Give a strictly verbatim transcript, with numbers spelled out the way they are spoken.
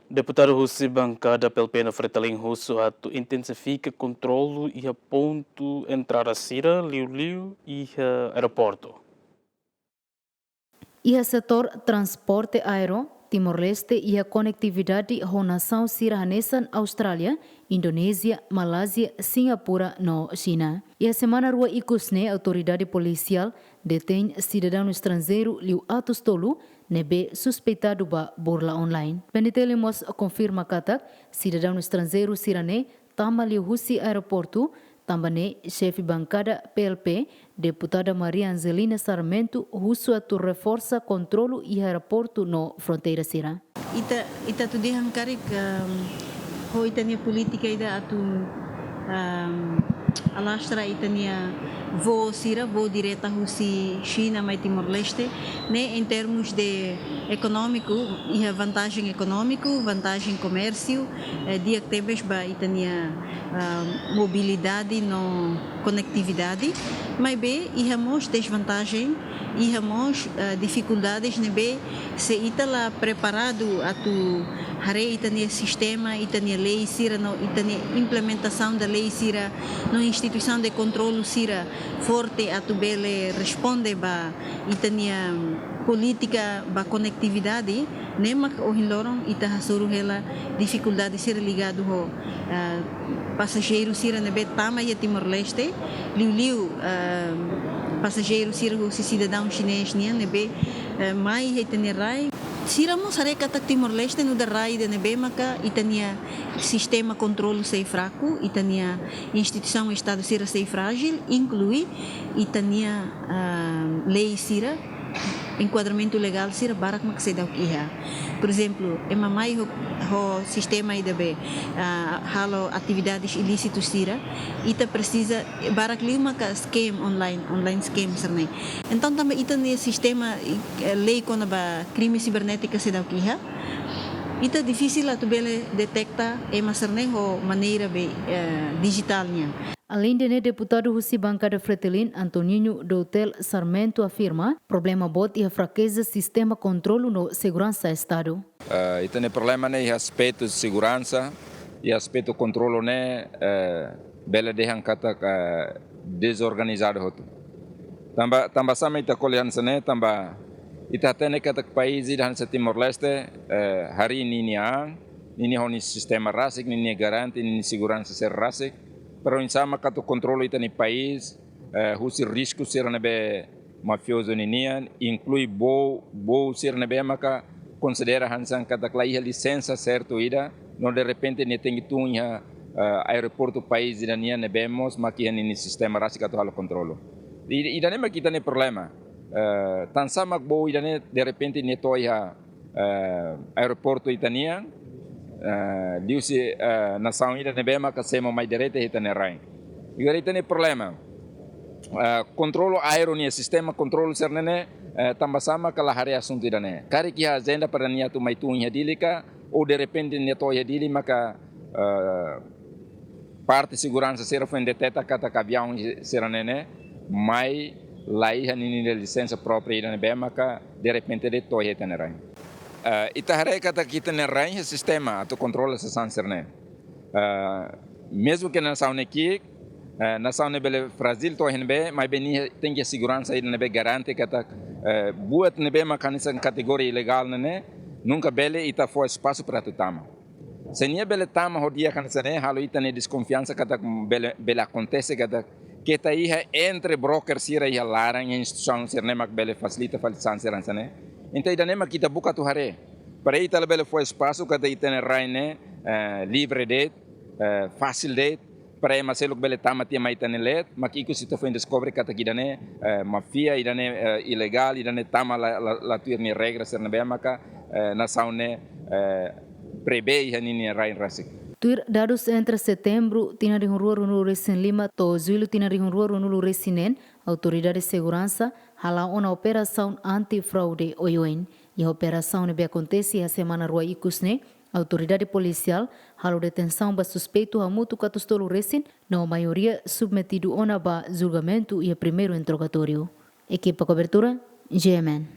Deputadu husi bankada P L P iha Fretilin husu atu intensifika kontrolu iha pontu entrada sira, liuliu iha aeroportu. Iha setór transporte aéreu, Timor-Leste iha konektividade ho nasaun sira hanesan Austrália, Indonézia, Malázia, Singapura no Xina. Iha semana rua ikus ne'e, autoridade polisiál detein sidadaun estranjeiru liu atus tolu ne'ebé suspeitadu ba burla online. PNTL mós konfirma katak sidadaun estranjeiru sira-ne'e tama liu husi aeroportu, tanba ne'e xefe bankada P L P, deputada Maria Angelina Sarmento, husu atu reforsa kontrolu iha aeroportu no fronteira sira. Ita, ita atu dehan karik, ehm, ho ita-nia polítika ida atu, ehm, alastra ita-nia voo sira, voo direta husi Xina mai Timor-Leste, ne'e em termos de económico, iha vantajen económico, vantajen komérsiu, eh, di'ak tebes ba ita-nia, ah, mobilidade no konektividade, maibé iha mós desvantajen, iha mós, ah, difikuldades ne'ebé se ita la preparadu atu haree ita-nia sistema, ita-nia lei sira no ita-nia implementasaun da lei sira no instituisaun de kontrolu sira forte atu bele responde ba ita-nia polítika ba konektividade, ne'e mak ohin loron ita hasoru hela difikuldade sira ligadu ho, ah, pasajeiru sira ne'ebé tama iha Timor-Leste, liuliu, ah, pasajeiru sira husi sidadaun xinés nian ne'ebé, eh, mai iha ita-nia rai. Sira mós haree katak Timor-Leste nu'udar rai ida ne'ebé maka ita-nia sistema kontrolu sei fraku, ita-nia instituisaun Estadu sira sei frájil, inklui ita-nia, ah, lei sira, enkuadramentu legál sira barak mak seidauk iha. Por ezemplu, ema mai ho, ho sistema ida be, ah, halo atividades ilísitus sira, ita presiza, barak liu maka scam online, online scam sira-ne'e. Entaun, tanba ita-nia sistema, eh, lei kona-ba krime sibernétika seidauk iha, ita difisil atu bele deteta ema sira-ne'e ho maneira be, eh, dijitál nian. Aleinde ne'e, deputadu husi bankada Fretilin, Antoninho Doutel Sarmento, afirma problema boot iha frakeza sistema kontrolu no seguransa Estadu. Eh, ita-nia problema ne'e iha aspetu seguransa, iha aspetu kontrolu ne'e, eh, bele dehan katak, eh, dezorganizadu hotu. Tanba, tanba sá mak ita ko'alia hanesan ne'e, tanba ita hatene katak país ida hanesan Timor-Leste, eh, harii ninia an, ninia ho ninia sistema rasik, ninia garante ninia seguransa sira rasik. Pero oinsá mak atu kontrolu ita-nia país, eh, husi risku sira ne'ebé mafiozu ninian, inklui voo, voo sira ne'ebé maka konsidera hanesan katak la iha lisensa sertu ida, no derrepente nia tenke tun iha, eh, aeroportu país ida nian ne'ebé mós mak iha ninia sistema rasik atu halo kontrolu. I, ida-ne'e mak ita-nia problema. Eh, tansá mak voo ida-ne'e derrepente nia to'o iha, eh, aeroportu ita-nian, eh, liuhusi, eh, nasaun ida ne'ebé maka semo mai direta iha ita-nia rain. Agora ita-nia problema, eh, kontrolu aéreu nian, sistema kontrolu sira-ne'e, eh, tanba sá mak la haree asuntu ida-ne'e. Karik iha ajenda para nia atu mai tun iha Dili ka, ou derrepente nia to'o iha Dili maka, eh, parte seguransa sira foin deteta katak aviaun sira-ne'e mai la iha ninia lisensa própria ida ne'ebé maka derrepente de'it to'o iha ita-nia rain. Eh, ita haree katak ita-nia rain iha sistema atu kontrola sasán sira-ne'e. Eh, mezmu ke nasaun ne'e ki'ik, eh, nasaun ne'e bele frájil to'o iha ne'ebé, maibé nia tenke seguransa ida ne'ebé garante katak, eh, buat ne'ebé maka hanesan kategoria ilegál ne'e, nunka bele ita fó espasu para atu tama. Se nia bele tama ho di'ak hanesan ne'e, halo ita-nia deskonfiansa katak bele, bele akontese katak keta iha entre broker sira iha laran, iha instituisaun sira-ne'e mak bele fasilita fali sasán sira hanesan ne'e. Entaun ida-ne'e mak ita buka atu haree. Para ita labele fó espasu katak ita-nia rain ne'e, eh, livre de'it, eh, fasil de'it, para ema seluk bele tama tiha mai ita-nia leet, mak ikus ita foin deskobre katak ida-ne'e, eh, máfia, ida-ne'e, eh, ilegál, ida-ne'e tama la, la, la tuir nia regra sira ne'ebé maka, eh, nasaun ne'e, eh, prevee iha ninia rain rasik. Tuir dadus entre setembru tinan rihun rua ruanulu resin lima to'o jullu tinan rihun rua ruanulu resin neen, autoridade seguransa hala'o ona operasaun anti-fraude oioin. Iha operasaun ne'ebé akontese iha semana rua ikus ne'e, autoridade polisiál halo detensaun ba suspeitu hamutuk atus tolu resin, no maioria submetidu ona ba julgamentu iha primeiru interrogatóriu. Ekipa kobertura, G M N.